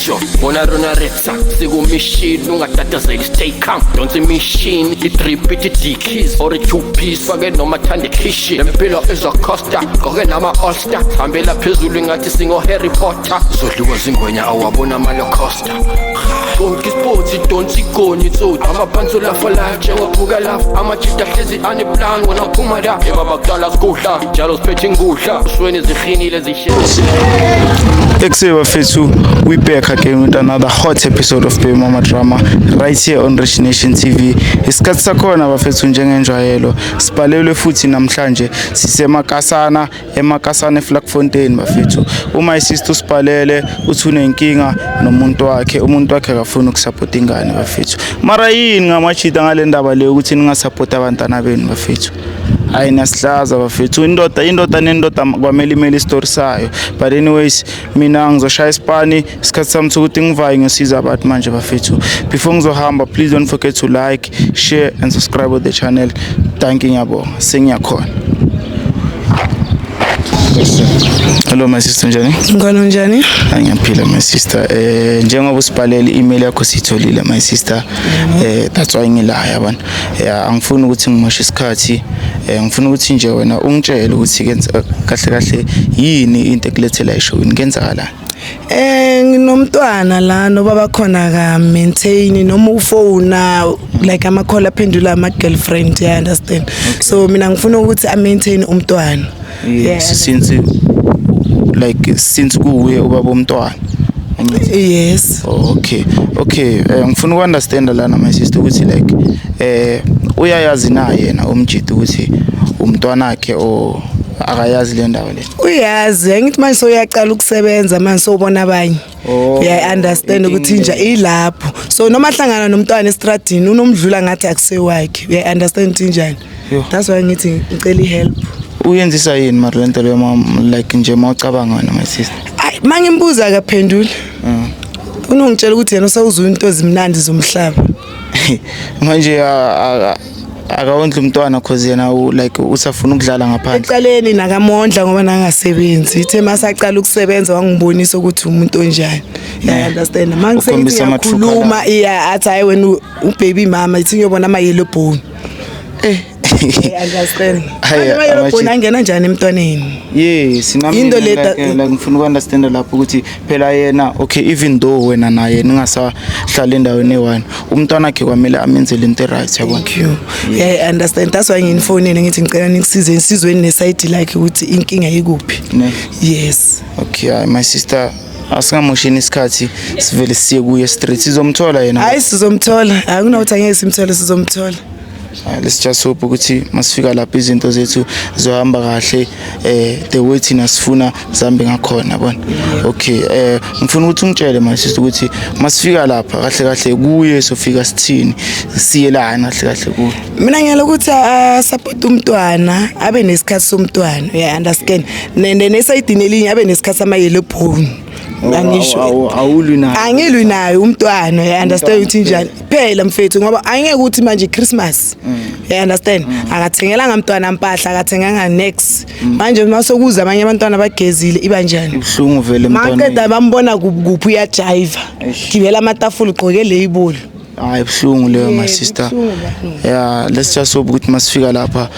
Sure, bona rona retsa sikumishini ungatatazeli, stay calm, donsa imishini, i-drip ithi dickies or i-two piece, fake noma thanda ikhishi, lempilo izocosta, gqoke nama-all-star, hambela phezulu ingathi singo-Harry Potter, zodliwa zingwenya awabona amalocosta, konke isipotsi donsa igoni itsotsi, amapantsula for life njengophuka lapha, amajita ahlezi aneplan wona phuma la, ebaba kudala sigudla njalo siphethe ingudla usweni zihinile zishe. Ekuseni bafethu, we back again with another hot episode of Baby Mama Drama right here on Rich Nation TV. Isikhathi sakhona bafethu, njengenjwayelo sibhalelwe futhi namhlanje sisemakasana, emakasana eVlakfontein bafethu. Uma isister usibhalele uthi unenkinga nomuntu wakhe, umuntu wakhe akafuni ukusupport ingane bafethu. Mara yini ngamachita ngale ndaba leyo ukuthi ningasupport abantwana benu bafethu? Hayi, niyasihlaza bafethu. Indoda nendoda kwamele imele isitori sayo. But anyways, mina ngizoshaya isipani, isikhathi sami sokuthi ngivaye ngiyosiza abantu manje bafethu. Before ngizohamba, please don't forget to like, share and subscribe to the channel. Thank you, ngiyabonga, sengiyakhona. Hello my sister, njani? Ngcono, njani? Hayi, ngiyaphila my sister. Njengoba usibhalele i-email yakho siyitholile my sister. That's why ngila, yabona. Yeah, angifuni ukuthi ngimoshe isikhathi. Ngifuna ukuthi nje wena ungitshele ukuthi kenza kahle kahle yini into ekulethela eshowini, kenzakalani? Nginomntwana la nobaba khona ka maintain noma ufona like ama call aphendula ama girlfriend, you understand? So mina ngifuna ukuthi a maintain umntwana. Yeah. Since like since kuwe ubaba umntwana. Angithi? Yes. Okay. Ngifuna uku-understand lana my sister ukuthi like uyayazi na yena umjidi ukuthi umntwana wakhe or akayazi le ndawo le? Uyazi, angithi manje soyaqala ukusebenza manje sobona abanye. Oh, Yeah, understand ukuthi inkinga inja ilapho. So noma hlangana nomntwana estradini unomdlula ngathi akusewakhe. Yeah, understand ukuthi injani. Yo. That's why ngithi ngicela ihelp. Uyenzisa yini mara lento leyo like nje mawucabanga wena my sister? Ay, mangimbuza akaphenduli. Unongitshela ukuthi yena usewuzwa into ezimnandi zomhlaba. Manje akawondli umntwana cause yena like usafuna ukudlala ngaphandle? Ekuqaleni nakamondla ngoba nangasebenzi. Ithe masaqala ukusebenza wangibonisa ukuthi umuntu onjani. Yeah, understand. Mangisethi Ukhombisa ama-true ngiyakhuluma iya athi hayi wena ubaby mama, ithi ngiyobona ama yellow bone. Yeah, understand. Hayi, Ama yellow bone angena njani emntwaneni? Yes, nami Into like, like ngifuna uku-understand lapho ukuthi phela yena, okay, even though wena naye ningasahlali endaweni eyi-one, umntwana wakhe kwamele amenzele into e-right, yabona. Thank you. Yeah, I understand. That's why nginifonele ngithi ngicela nikusize insizweni neside like ukuthi inkinga ikuphi. Ne. Yes. Okay, hayi my sister, asingamoshini isikhathi, sivele siye kuye straight, sizomthola yena. Hayi, sizomthola. Akunokuthi angeke simthole, sizomthola. Hayi, let's just hope ukuthi masifika lapho izinto zethu zizohamba kahle the way thina sifuna zihambe ngakhona, yabona. Okay, ngifuna ukuthi ungitshele my sister ukuthi masifika lapha kahle kahle kuye sofika sithini, siye lana kahle kahle kuye? Mina ngiyala ukuthi a support umntwana, abe nesikhathi somntwana. Yeah, understand. Nende nesayidini elinye abe nesikhathi sama yellow bone. Angisho. Awulwi naye? Angilwi naye umntwana, you understand ukuthi njani phela mfethu, ngoba angeke ukuthi manje Christmas, you understand, akathengelanga mntwana mpahla, akathenganga next. Manje masokuza abanye abantwana bagezile, iba njani? Ibuhlungu vele Maqeda emntwaneni. bambona kuphi uyajiva, gibela amatafula, ugqoke label. Hayi, ibuhlungu leyo my sister. Ibuhlungu kakhulu. Yeah, let's just hope ukuthi masifika lapha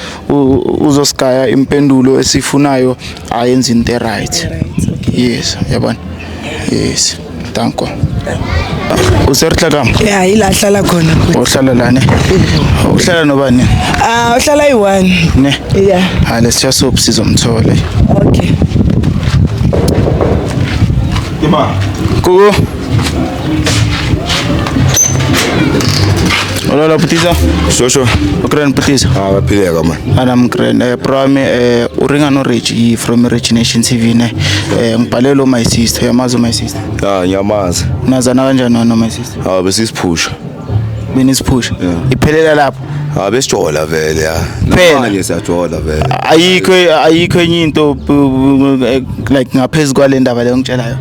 uzosigaya impendulo esifunayo, ayenze into right. Yes, yabona. Yes, danko. Userhla kam? Yeah, ila ahlala khona. Uhlala la ne? Uhlala nobani? Ah, uhlala yi-one. Ne? Yeah. Hayi, let's just hope sizomthola. Okay. Kuku. Hola Putisa. Shosho. Ukran Putisa. Ah, baphileka man. Ana mkren prime uringa no Rich yi from Rich Nation TV ne. Ngibhalelo my sister, uyamazi my sister? Ah, ngiyamazi. Nazana kanjani no my sister? Ah, besisiphusha. Benisiphusha. Yeah. Iphelela lapho. Ah, besijola vele ya. Phela. Namanje siyajola vele. Ayikho enye into like ngaphezulu kwale ndaba leyo ngitshelayo.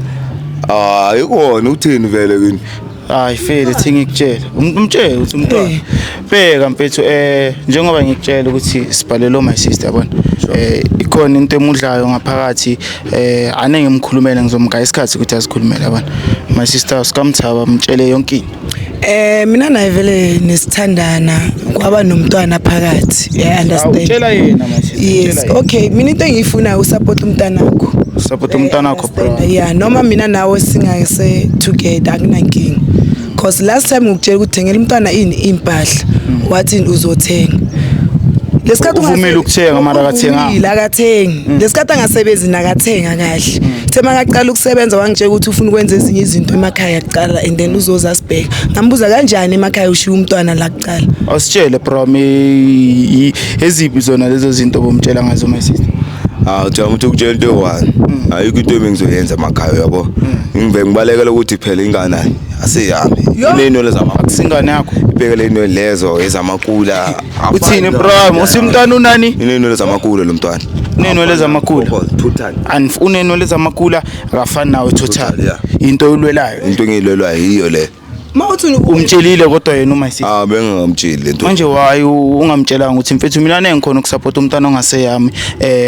Ah, ikona uthini vele kini? Hayi fele thi ngikutshele. Umtshele ukuthi umntwana. Eh. Bheka mfethu njengoba ngikutshela ukuthi sibhalelo my sister yabona. Ikhona into emudlayo ngaphakathi ane ngimkhulumele ngizomgaya isikhathi ukuthi azikhulumele yabona. My sister sikamthaba mtshele yonke into. Mina naye vele nesithandana kwaba nomntwana phakathi. Yeah, understand. Utshela yena my sister. Yes, utshela yena. okay. Mina into engiyifunayo usupport umntanakho. Support umntanakho bro. Understand? Yeah, noma mina nawe singase together akunankinga. Cause last time ngikutshela ukuthi thengela umntwana ini impahla. Wathi uzothenga. Lesikhathi Uvumile ukuthenga, mara akathenganga. Uvumile akathengi. Lesikhathi angasebenzi nakathenga kahle. Uthe makaqala ukusebenza wangitshela ukuthi ufuna ukwenza ezinye izinto emakhaya kuqala and then uzoza sibheka. Ngambuza kanjani emakhaya ushiya umntwana la kuqala. Awusitshele bro eziphi zona lezo zinto bomtshela ngazo my sister. Ah uthi umuntu ukutshela into eyi-one. Ayikho into ebengizoyenza emakhaya uyabo. Ngive ngibalekela ukuthi phela ingane aseyami. Yo. Iney'nwele zamakula. Akusingane yakho. Ibhekele iy'nwele lezo ezamakula. Uthini bro? Usimntwana unani? Iney'nwele zamakula lo mntwana. Uney'nwele zamakula? Total. Unenwele zamakula akafani nawe total. Total, yeah. Into oyilwelayo. Into engiyilwelwayo yiyo le. Mawuthi Umtshelile kodwa yena uma sister. Ah bengingamtsheli le nto. Manje why ungamtshelanga ukuthi mfethu mina nengikhona ukusupport umntwana ongaseyami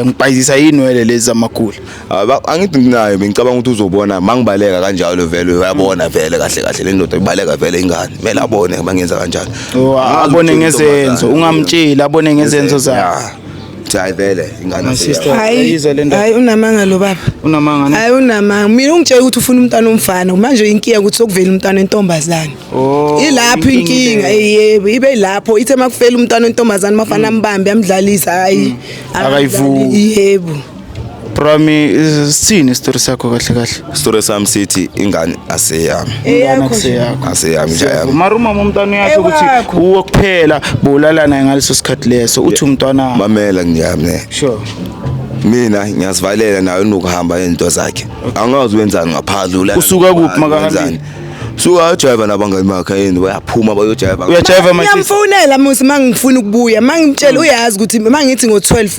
ngibhayizisa inwele lezi zamakula. Ah, angithi nginayo bengicabanga ukuthi uzobona mangibaleka kanjalo vele uyabona vele kahle kahle le ndoda ibaleka vele ingane vele abone mangenza kanjalo. Oh, abone Angazi ngezenzo ukuthi ungamtsheli abone ngezenzo zakhe. Yeah. Uthi hayi vele ingane My aseyami. sister. Hayi, Ayizwa le ndaba. hayi unamanga lo baba. Unamanga ne? Hayi unamanga. Mina ungitshela ukuthi ufuna umntwana omfana. Manje inkinga ukuthi sokuvela umntwana wentombazane. Oh, Ilapho inkinga leyo. yebo ibe lapho ithe makufela umntwana wentombazane mafana ambambe amdlalisa hayi. Akayivumi. Yebo. Bro mi sithini isitori sakho kahle kahle? Story sami sithi ingane aseyami. Ingane Eyakho nje. akuseyakho. Aseyami nje yami. Mara umama umntwana uyasho ukuthi Ewakho. uwe kuphela bolala naye ngaleso sikhathi leso uthi umntwana Mamela ngiyami ne. sure. Mina ngiyazivalela naye unokuhamba into zakhe. Angazi wenzani ngaphandle ulala. Usuka kuphi makahambile? Wenzani. Suka ayojiva nabangani bakhe yini bayaphuma bayojiva. Uyajiva my sister. Ngiyamfonela musi mangifuna ukubuya mangimtshela uyazi ukuthi mangithi ngo12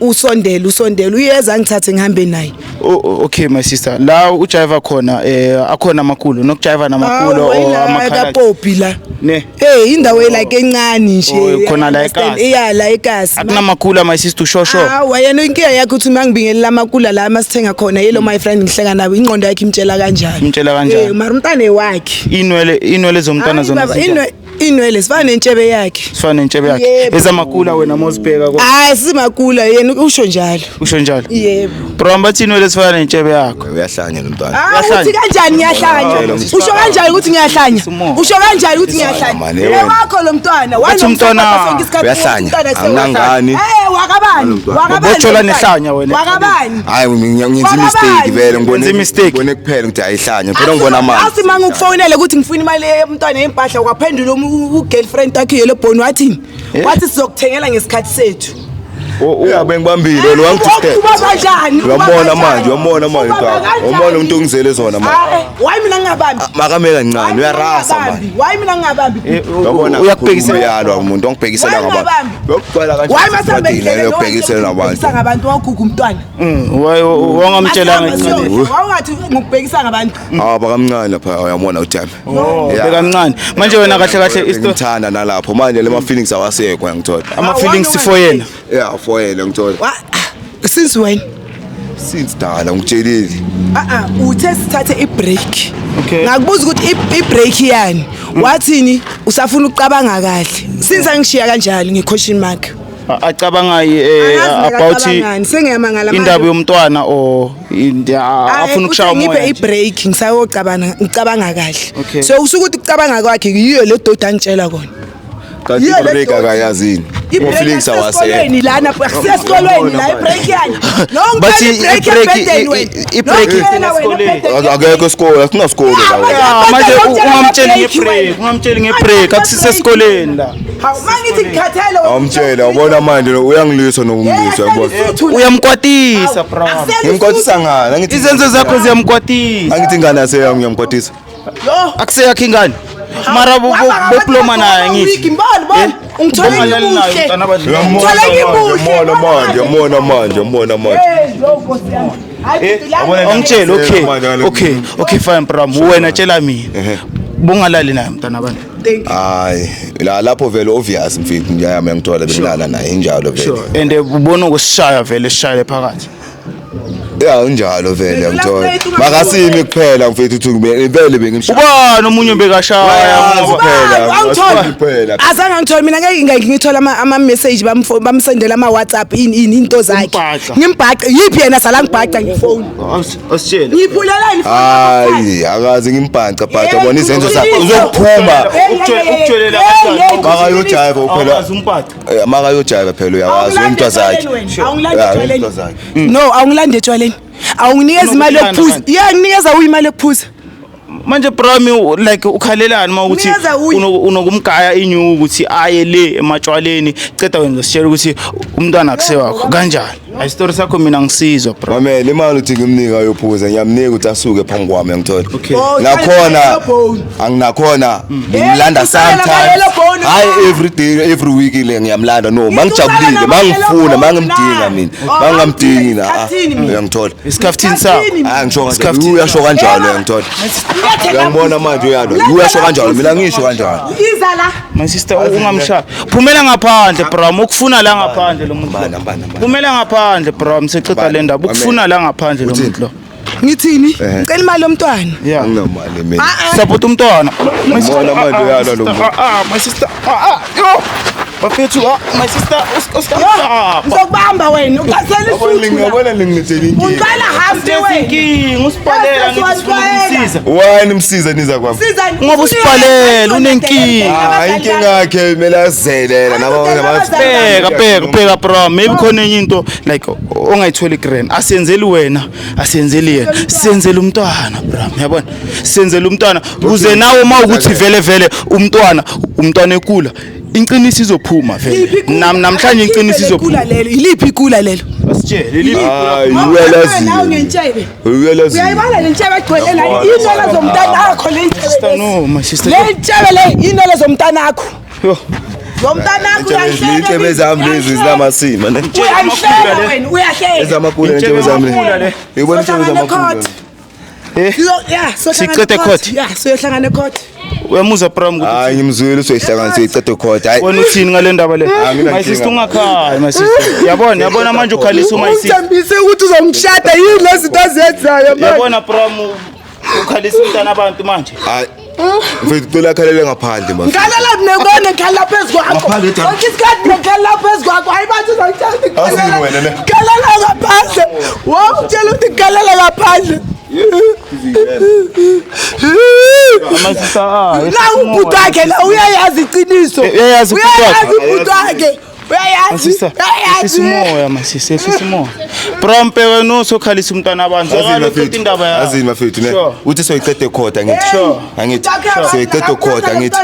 usondele usondele uyeza ngithathe ngihambe naye. Okay my sister la ujiva khona akhona amakhulu nokujiva namakhulu Hawu, or la amakhala kaPopi la. ne Hey indawo like encane nje. Oh, khona la Understand? eKasi. Yeah la eKasi. akunamakhulu my sister ushosho Hawu yena inkinga yakhe ukuthi mangibingelela amakula la masithenga khona yelo my friend ngihleka nawe ingqondo yakhe imtshela kanjani. Imtshela kanjani? Eh mara umntane wakhe. Inwele zomntwana Hayi, zona baba, zinjani? Inwele sifana nentshebe yakhe. Sifana nentshebe yakhe Yebo. ezamakula wena mozibheka ko Hayi simakula yena usho njalo. usho njalo Yebo. bro bathi inwele sifana nentshebe yakho Uyahlanya lo mntwana. Ah Uyahlanya? uthi kanjani ngiyahlanya? Usho kanjani ukuthi ngiyahlanya? Umoya. Usho kanjani ukuthi ngiyahlanya? mani, wena. Ewakho lo mntwana. Bathi umntwana- Uyahlanya. Anginangani. Eh wakabani? Mntwana. Wakabani? Botshola lo mntwana? nehlanya wena. Wakabani? Hayi ngiyenza Wakabani? imistake vele ngibone Wenza i-mistake. ngibone kuphela ukuthi ayihlanya phela ngibona manje. Asi mangikufonele ukuthi ngifuna imali yomntwana yempahla waphendula u-girlfriend wakhe yellow bone wathini? Eh? Wathi sizokuthengela ngesikhathi sethu. Ya bengibambile lo wangidisturb. Uba kanjani? Uba Uyambona kanjani? manje, uyambona manje Uba mntwana. kanjani? Uyambona umuntu ongizele zona manje. Hayi, why mina ngingabambi? Makamela kancane uyarasa Why manje. Why mina ngingabambi? Uyabona Uyakubhekisela. uyalwa umuntu ongibhekisela Why ngabantu. ungabambi? Uyokugcwala kanje. Why masambe esitradini, uyokubhekisela ngabantu. ngabantu wawuguga umntwana? Why wangamtshelanga Masihamba encane siyodla, Wawungathi ngikubhekisa ngabantu. Ah bakamncane lapha uyambona uJami. Oh bekamncane manje wena kahle kahle isto Ngimthanda nalapho manje le ma feelings awasekho ngithola. ama feelings for yena Yeah for yena ngithola. Since when? Since dala ngikutshelile. Ah ah, uthe sithathe i-break. Okay. Ngakubuza ukuthi i-break yani. Wathini usafuna ukucabanga kahle. Since angishiya kanjalo nge-question mark. Acabanga Angazi about ngakacabangani, sengiyamangala manje. indaba yomntwana or Hayi, afuna ukushaya uthi ngiphe umoya nje. i-break ngisayocabanga ngicabanga kahle. Okay. So usuke ukuthi ukucabanga kwakhe yiyo le dodi angitshela kona. Kanti Yiyo le i-break dodi. akayazini. Ama feelings awasekho. Esikolweni lana akusesikolweni la i-break yani. No Bathi ngicela i-break i-break- ebhedeni wena. i-break No, ngicela wena esikolweni. ebhedeni. Akekho esikole, akunasikole la. wena. Ya, manje Manje ungamtsheli ungamtsheli nge-break ungamtsheli nge-break akusisesikoleni la Hawu mangithi ngikhathele wena. Awumtshela ubona manje uyangilwisa nokumlwisa uyabona. Uyamkwatisa bro Ngimkwatisa ngani? Angithi izenzo zakho ziyamkwatisa Angithi ingane yaseyami ngiyamkwatisa. akuseyakho ingane mara boploma naye ngithi Ngibona bona ungithole Bongalali naye ngibuhle. umntwana abadlala. Uyambona Ngithole manje, ngibuhle, uyambona manje, uyambona manje, uyambona manje. Hey, lo Nkosi yami. Hayi bhuti, la Yabona Awungitshele okay Manje, okay okay fine bro wena tshela mina Ehhe. Bungalali naye mntana abantu. Thank you. Hayi, la lapho vele obvious mfethu nje yami ngithola bengilala naye injalo vele. Sure. And ubona ukusishaya vele sishayele phakathi. Ya injalo vele Last ngithola. night ungakhuluma. Makasimi kuphela mfethu uthi vele bengimshaya. Ubani omunye bekashaya Bayazi ngoba phela, Ubani? Angitholi. phela. Azange angithole mina, ngeke ngithola ama-message, bamsendela ama-WhatsApp, ini ini into zakhe. Umbhaca. Ngimbhace yiphi yena sala ngibhaca ngefoni. Ositshele. Ngiphulelani ifoni? Hayi, akaze ngimbhanca bhaca bona izenzo zakhe. Hey, Uzokuphuma. Ukutshwelela kanjani? Makayojiva phela. Awukazi umbhaca. Makayojiva phela uyawazi into zakhe. Awungilandi Yeah, etshwaleni. into zakhe. No, awungilandi etshwaleni. Awunginikeza imali Unokuthanda yokuphuza. manje. Yeah, nginikeza imali yokuphuza. Manje brami, like ukhalelani mawukuthi Unikeza uyi. unokumgaya inyuku ukuthi aye le ematshwaleni, ceda wena uzositshela ukuthi umntwana akusewakho kanjani? Hayi, story sakho mina ngisizwa, bro. Mamela, imali uthi ngimnika ayophuza, ngiyamnika ukuthi asuke phambi kwami, ngithola. Okay. Oh, Nakhona yellow bone. anginakhona ngimlanda Hey, usala sometimes. nama-yellow bone, Hayi, na. every day, every week le ngiyamlanda, no, mangijabulile, Usala mangifuna, nama-yellow mangimdinga bone, mina. na. Oh, Mangamdingi na. Isikhathini mina. Uyangithola. Isikhaftini sakho. Isikhathini. Ah, ngisho kanjalo. Isikhaftini. Uyasho kanjalo, uyangithola. Uyangibona manje uyalwa. Uyasho kanjalo, mina ngisho kanjalo. Iza la. My sister, ungamshaya. Phumela ngaphandle, bro. Ukufuna la ngaphandle lo muntu. Mbana, mbana, mbana. Phumela ngaphandle, bro. Mseceda le ndaba. Ukufuna la ngaphandle lo Uthini? muntu lo. Ngithini? Eh. Ngicela imali yomntwana. Yeah. Anginamali mina. Ah, ah. Support umntwana. My sister, Mbona manje ah, ah, uyalwa lo sister, muntu? ah, ah, my sister. Ah, ah, yo. Bafethu, ah, my sister, Yo, ngizokubamba wena. Uqasela isuthu. la. Ngiyabona ningilethele inkinga. Ungicela hambe wena. Inkinga usibhalela ngithi sifuna ukumsiza. Why nimsiza niza kwami? Siza. Ngoba usibhalela, unenkinga. Ah, inkinga yakhe kumele azizelela nabo. Bheka, bheka, bheka, bro, maybe khona enye into like ongayitholi grand. Asenzeli wena, asenzeli yena, senzele umntwana, bro, uyabona, senzele umntwana kuze nawe uma ukuthi vele vele umntwana ekula, inqiniso izophuma vele. Namhlanje inqiniso izophuma. Lelo iliphi ikula lelo? Asitshele iliphi ikula? Hayi, Nawe uyalazi. ngentshebe. Uyalazi. Uyayibona le ntshebe egcwele la? Inwele zomntana akho le ntshebe. Sister, lezi. no, my sister. Le ntshebe le, inwele zomntana akho. Yo. Zomntana akho. Iy'ntshebe zami lezi zinamasima ne. Uyayihleka wena, uyahleka. Ezamakula iy'ntshebe zami le. Uyibona iy'ntshebe Sohlangana zamakula. ecourt. Eh? Ya, sohlangana Sicede ecourt. court. Ya, soyohlangana ecourt. Uyamuzwa, bro, ukuthi Hayi, ngimzwile, usoyihlanganisa uyiqede court. Hayi. Wena uthini ngale ndaba le? Anginankinga. My sister, ungakhali, my sister. Yabona, yabona manje ukhalisa my sister. Ungithembise ukuthi uzomshada, yini lezi zinto azenzayo manje? Yabona, bro, ukhalisa umntana abantu manje. Hayi. Mfethu, cela akhalele ngaphandle manje. Ngikhalela nekone, ngikhalela phezu kwakho. Ngaphandle edala. Sonke isikhathi ngikhalela phezu kwakho. Hayi bathi uzongitshela ukuthi Awusini ngikhalela- wena, ne? ngikhalela ngaphandle. Wawungitshela ukuthi ngikhalela ngaphandle. My sister, ah, La ubhuti wakhe la uyayazi iqiniso. Uyayazi ubhuti wakhe? Uyayazi ubhuti wakhe. My Uyayazi. sister, ehlisa Uyayazi. umoya, my sister, ehlisa umoya. Bro, mpeke no sokhalisa umntwana abantu. Azini Zwakala uqeda bafethu. indaba yakho. Azini bafethu ne. Sure. Uthi soyiqede court angithi. Sure. Angithi. Soyiqede court angithi.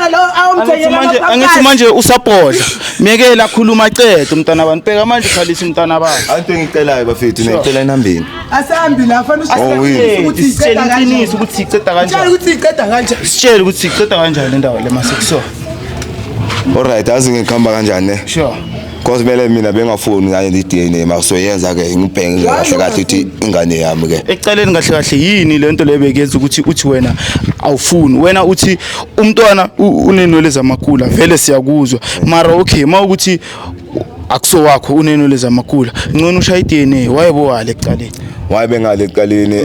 Angithi manje usabhodla. Miyekela akhuluma acede umntwana abantu. Bheka manje ukhalisa umntwana abantu. Anto engicelayo bafethu ne, ngicela inambini. Asambi la, fanele Oh, yini? ukuthi Sitshele iqeda kanjani. iqiniso ukuthi siceda Tshela kanjani. ukuthi iqeda kanjani. Sitshele ukuthi siceda kanjani le ndaba le masekuso. Alright, azi ngikhamba kanjani ne. Sure. Cause vele mina bengafuni ngaye i-DNA, masoyenza ke ngibheke nje kahle kahle ukuthi ingane yami ke. Ekucaleni kahle kahle yini lento le bekuyenza ukuthi uthi wena awufuni, wena uthi umntwana unenwele zamakula? Vele siyakuzwa, mara okay, uma ukuthi akusowakho, unenwele zamakula, ngcono ushaya i-DNA. Wayebowale ekucaleni? Why bengale ekuqaleni,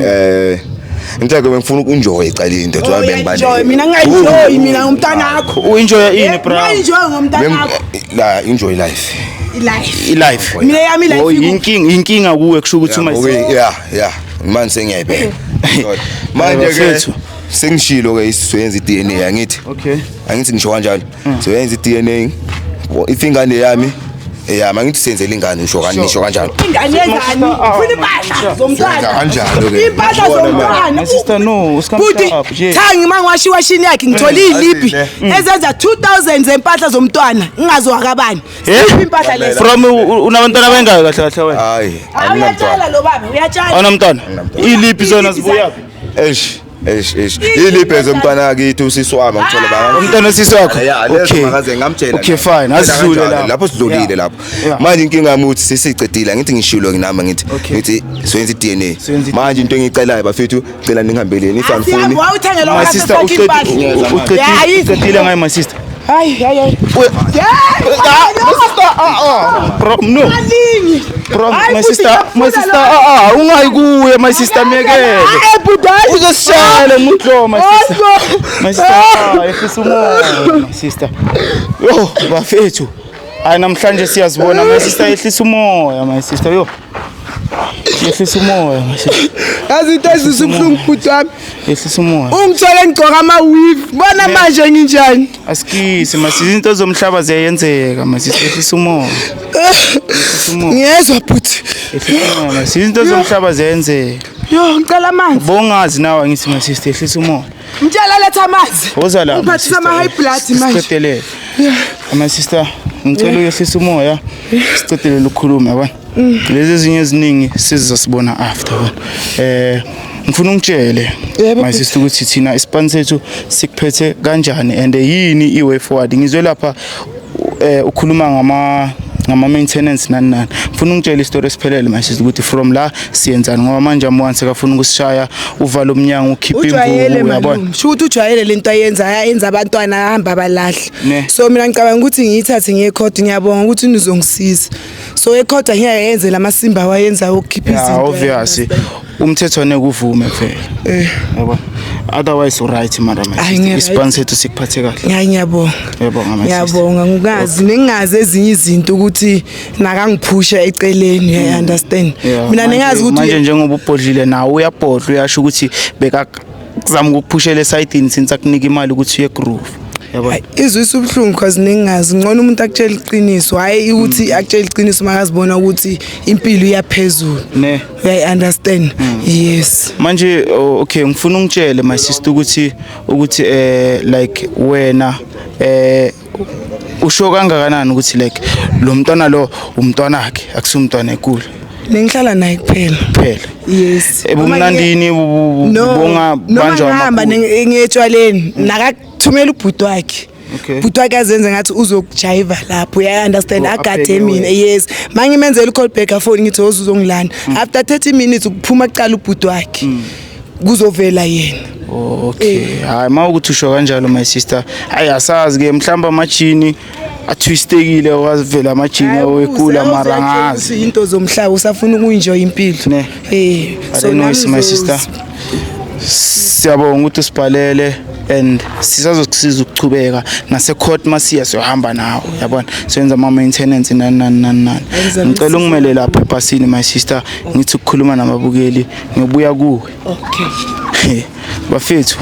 ngithe ke bengifuna uku-enjoy ecaleni, that's why Enjoy, bengibaleka. mina nginga-enjoy mina ngomntanakho. U-enjoya ini, bra? Nginga-enjoy ngomntanakho. La enjoy life. Life. I-life. Mina yami life Oh, ikuphi? inkinga kuwe kusho ukuthi uma Okay, yeah. Manje sengiyayibheka. Manje ke Bafethu. sengishilo ke sizoyenza i-DNA angithi. Okay. Angithi ngisho kanjalo. Sizoyenza i-DNA. If ingane yami eyami angithi senzele ingane, ngisho kanjani, ngisho kanjalo. Ingane yenzani? Ufuna impahla zomntwana. Senza kanjalo ke. Impahla zomntwana. My sister, no, Buti, usikamhlapha nje. thangi uma ngiwasha iwashini yakhe ngithole iy'liphi Azile. ezenza 2000 zempahla zomntwana, ngingazwakabani. Eh? Ziphi impahla lezi? From unabantwana bengaki kahle kahle wena? Hayi, Hayi, uyatshela anginamntwana. lo baba, uyatshela. Awunamntwana? Anginamntwana. Iliphi zona Iliphi zibuyaphi? Eish. Eish eish. Ilibheze umntwana akithi usisi wami ngithola ba. Umntwana osisi wakho? Ya, lezo Okay. makaze ngamtshela. Okay, naye. fine. Asidlule Kanjalo, lapho. Lapho sidlulile Yeah. lapho. Yeah. Manje inkinga yami ukuthi sesicedile ngithi ngishilo nginama ngithi Okay. ngithi soyenza iDNA. Soyenza i- Manje into engiyicelayo bafethu cela ningihambeleni if anifuni. Wawuthengela My sister uqedile ngayo my sister. Hayi hayi hayi. My sister ah ah. Bro, no. Alingi. Bro, Hayi, my futhi sister, my ngiyafuna sister lo. ah ah ungayi kuye my sister mekele. Hayi bhuti. Uzosishayela umuntu my sister. My sister, Ah. ah, ehlisa umoya, my sister. Yo, bafethu. Hayi namhlanje siyazibona my sister ehlisa umoya my sister yo. Ehlisa umoya my sister. Yazi into ezwisa ubuhlungu bhuti wami. Ehlisa umoya. Ungithole ngigqoka ama-weave. Bona manje nginjani? Asikisi my sister izinto zomhlaba ziyayenzeka my sister ehlisa umoya. Ehlisa umoya. Ngiyezwa bhuti. Ehlisa umoya my sister izinto zomhlaba ziyayenzeka. Yo, ngicela amanzi. Bongazi nawe ngithi my sister ehlisa umoya. Ngitshela letha amanzi. Woza la. my Ngiphathisa sister. ama-high blood manje. Siqedelele. My sister, ngicela uyehlisa umoya. Siqedelele ukukhuluma yabona. Lezi ezinye eziningi sizosibona after yabona. Ngifuna ungitshele Yebo, my sister ukuthi thina ispan sethu sikuphethe kanjani and yini i-way forward. Ngizwe lapha ukhuluma ngama maintenance nani nani. Ngifuna ungitshele isitori esiphelele my sister ukuthi from la siyenzani ngoba manje amwanse sekafuna ukusishaya uvala umnyango ukhipha Ujwayele imvubu uyabona. malume. Sho ukuthi ujwayele lento ayenza ayenza abantwana ahamba abalahla. Ne. So mina ngicabanga ukuthi ngiyithathe ngiye ecourt ngiyabonga ukuthi nizongisiza. So ecourt angeke yenze lamasimba wayenza ukukhipha Yeah, izinto. obvious. Umthetho ngeke uvume phela. Eh. Yabo. Otherwise uright madam. Hayi, ngi-right. Ispan sethu sikuphathe kahle. Hayi ngiyabonga. Ngiyabonga my sister. Ngiyabonga ngikazi nengazi ezinye izinto ukuthi nakangiphusha eceleni you understand. Yeah, Mina nengazi manje ukuthi njengoba ubhodlile nawe uyabhodla uyasho ukuthi beka kuzama ukukuphushela esayidini since akunika imali ukuthi uye groove. Yabo. Hayi, izwisa ubuhlungu because nengazi ngcono umuntu akutshela iqiniso hayi ukuthi akutshela iqiniso makazibona ukuthi impilo iyaphezulu. Ne. Uyayi understand? Yes. Manje oh, okay ngifuna ungitshele my sister ukuthi like wena usho kangakanani ukuthi like lo mntwana lo umntwana wakhe akusumntwana ekulu Nengihlala naye kuphela. kuphela. Yes. Ebumnandini No, bonga noma banjwa ngihamba amakhulu. ngiyetshwaleni nakathumela ubhuti wakhe. Okay. Ubhuti wakhe azenze ngathi uzokujayiva lapho uya understand Oh, agade abheke mina wena. yes mangimenzela i-call back afoni ngithi woza uzongilanda after 30 minutes ukuphuma kuqala ubhuti wakhe kuzovela yena. Oh, okay. Hayi mawukuthi usho kanjalo my sister. Hayi asazi ke mhlamba amajini atwistekile wavela amajini wekula mara ngazi. Into zomhlaba usafuna ukuenjoy impilo. Ne. So Anyways nami my sister. Siyabonga ukuthi usibhalele and sisazokusiza ukuchubeka nase court masiya siyohamba nawe yabona siyenza ama maintenance nani nani nani nani. Yenza Ngicela ungimele lapha ebhasini my sister ngithi ukukhuluma nababukeli ngiyobuya kuwe. Okay. Bafethu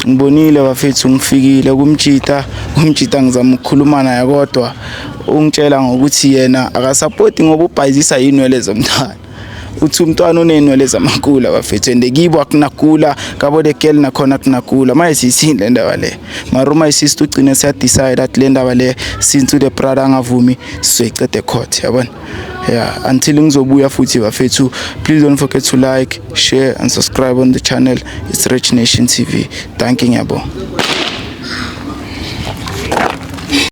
ngibonile bafethu ngifikile kumjita ngizama ukukhuluma naye kodwa ungitshela ngokuthi yena akasupporti ngoba ubhayizisa inwele zomntwana. Uthi umntwana unenwele zamakula bafethu and kibo akunakula kabo the girl nakhona akunakula manje siyisini le ndaba le mara my sister ugcine siya decide that le ndaba le since the brother angavumi sizoyiceda ecourt yabona. Yeah, until ngizobuya futhi bafethu please don't forget to like, share and subscribe on the channel. It's Rich Nation TV. Thank you ngiyabonga.